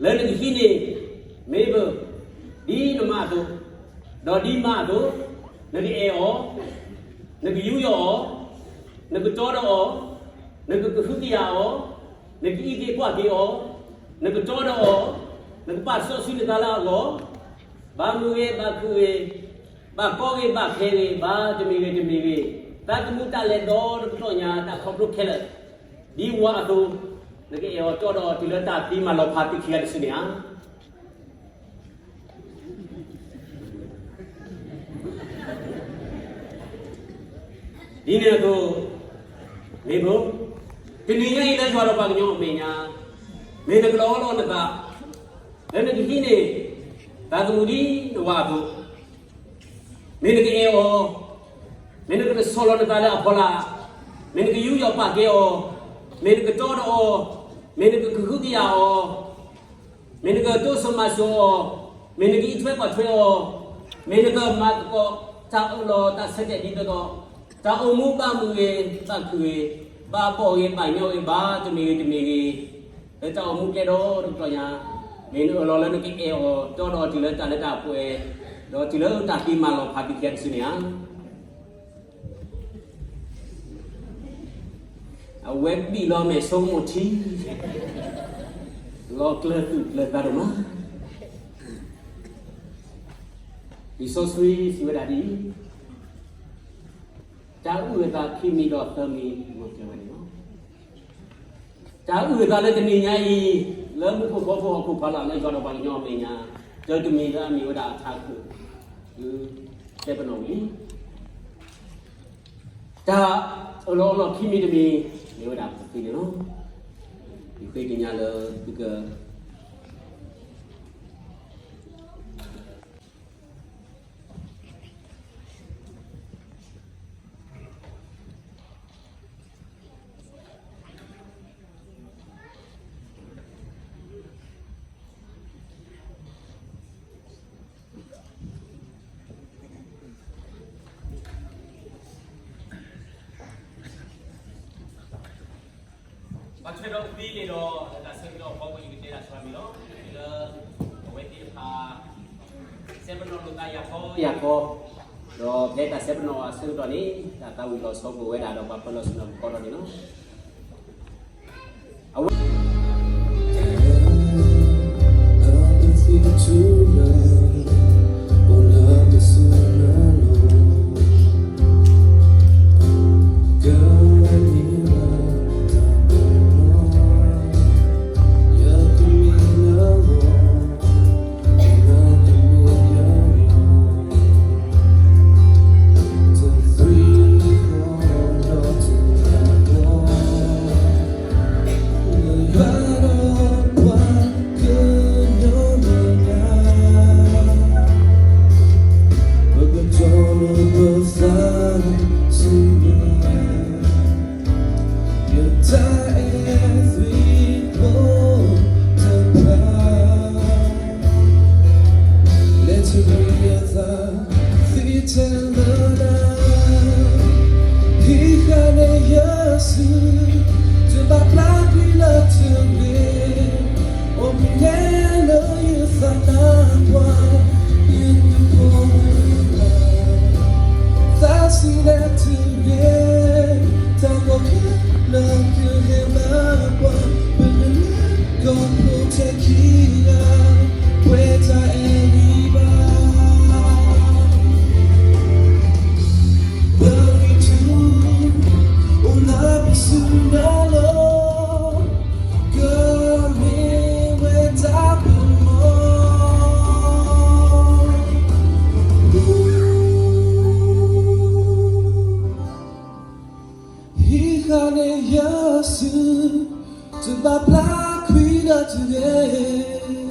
လၢနကဟံးန့ၢ် မ့ၢ်ဘၣ် ဒ်နမၤအသိး, ဒီးဒ်မၤအသိး, နကအဲၣ်အီၤ, နကယူးယီၣ်အီၤ, နကတီဒီးအီၤ, နကကဟုကယာ်အီၤ, နကအံးက့ၤကွၢ်က့ၤအီၤ, နကတီဒီးအီၤ, နကပာ်စီဆှံနသးလၢအဂီၢ်, ဘၣ်မုာ်ဂ့ၤ ဘၣ်ခုၣ်ဂ့ၤ, ဘၣ်ကီဂ့ၤ ဘၣ်ခဲဂ့ၤ, ဘၣ်တမံၤဂ့ၤတမံၤဂ့ၤ, တၢ်သမူတၢ်လဲၤဒီတကတီၢ်ညါ တၢ်ခီဖျိခဲလၢာ်, ဒ်ဝၤအသိး, နကအဲၣ်အီၤတီဒီးအီၤ တုၤလၢတၢ်သံမၤလီၤဖးသုခံဂၤတစုန့ၣ်ဧါ. ဒ်န့ၣ်အသိး, မ့ၢ်ဘၣ်, တနံၤညါအံၤလၢယွၤဒီးပှၤကညီအမဲာ်ညါ, မ့ၢ်နကလီၤအီလီၤနသး, လၢနကဟံးန့ၢ် တၢ်သမူဒ်နဝၤအသိး, မ့ၢ်နကအဲၣ်အီၤ, မ့ၢ်နကဆီၣ်လီၤနသးလၢအဖီလာ်, မ့ၢ်နကယူးယီၣ်ပာ်ကဲအီၤ, မ့ၢ်နကတီဒီးအီၤ, မ့ၢ်နကကဟုကယာ်အီၤ, မ့ၢ်နကတိစၢၤမၤစၢၤအီၤ, မ့ၢ်နကအံးထွဲကွၢ်ထွဲအီၤ, မ့ၢ်နကမၤသကိးတၢ်အၢၣ်လီၤတၢ်ဆၢတဲာ်ဒ်သိးသိး, တၢ်အိၣ်မူဘၣ်မုာ်ဂ့ၤ ဘၣ်ခုၣ်ဂ့ၤ, ဘၣ်ဘီၣ်ဂ့ၤ ဘၣ်ညီဂ့ၤ ဘၣ်တမံၤဂ့ၤတမံၤဂ့ၤ, လၢတၢ်အိၣ်မူကျဲဒီတကတီၢ်ညါ, မ့ၢ်နအၢၣ်လီၤလၢနကအဲၣ်အီၤတီဒီးအီၤတုၤလၢတၢ်လၢတၢ်ပှဲၤ, ဒီးတုၤလၢတၢ်သံမၤလီၤဖးသုခံဂၤတစုန့ၣ်ဧါ. အဝဲဘံၣ်လီၤမဲာ်ဆိကမိၣ်ထံ, လီၤကျၢၤသူၣ်ကျၢၤသးဒိၣ်မး. လံာ်စီဆှံစံးဝဲဒၣ်ဒ်အံၤ, တၢ်အုၣ်အသးခံမံၤဒီးသၢမံၤ မ့ၢ်တဲဝဲန့ၣ်လီၤ. တၢ်အုၣ်အသးလၢတနံၤညါအံၤ, လၢမူခိၣ်ဘီဖိဟီၣ်ခိၣ်ဖီလာ်လၢယွၤဒီးပှၤကညီအမဲာ်ညါ, တၢ်တမံၤလၢအမ့ၢ်ဝဲဒၣ်အထးခိၣ်, စဲးပနီၣ်ဝံၤလံ. တၢ်အၢၣ်လီၤအီလီၤခံမံၤတမံၤ မ့ၢ်ဝဲဒၣ်ပသ့န့ၣ်လီၤ. ယဃ့ကညးလၢသုက ပှၤထွဲဒီးပသံန့ၣ်ဒီး လၢတၢ်ဆၢကတီၢ်အဖီခိၣ် ယကတဲတၢ်ဆၢမံၤလီၤ. လၢအဝဲသ့ၣ်တဖၣ် စဲးပနီၣ်လိာ်သးယၤခီယၤခီ, ဒီးဖဲတၢ်စဲးပနီၣ်အဆၢကတီၢ်န့ၣ် တၢ်သးဝံၣ်လီၤဆီပှဲၤဝဲဒၣ်ဒီးပှၤပၢၤလီၢ်ဆ့ၣ်နီၤကီးဒီးန့ၣ်လီၤ. အဝဲ Let it be a thought. သ့ၣ်တဲလၢနၤ, ဟံးဃာ်န့ၢ်ယစု, တဘၣ်ပျၢ်ကွံာ်လၢတဂ့ၤ, အိၣ်မူနဲလၢယသးနါပှၢ်, ယကပိာ်မုၣ်လၢ သးစူၤလၢတဂ့ၤ, တၢ်ကီခဲလၢာ်ကဟဲဘၣ်ပှၤ, ပကလဲၤကီၢ်ခိၣ်ထဲခံဂၤ, ပှဲၤတၢ်အဲၣ်ဂံၢ်ဘါ ပဂံၢ်ထူၣ် အိၣ်လၢပစုနၢလီၤ, ကမ့ၢ်ဝဲတၢ်ပမီၤ, ဟံးဃာ်န့ၢ်ယစု, တဘၣ်ပျၢ်ကွံာ်လၢတဂ့ၤ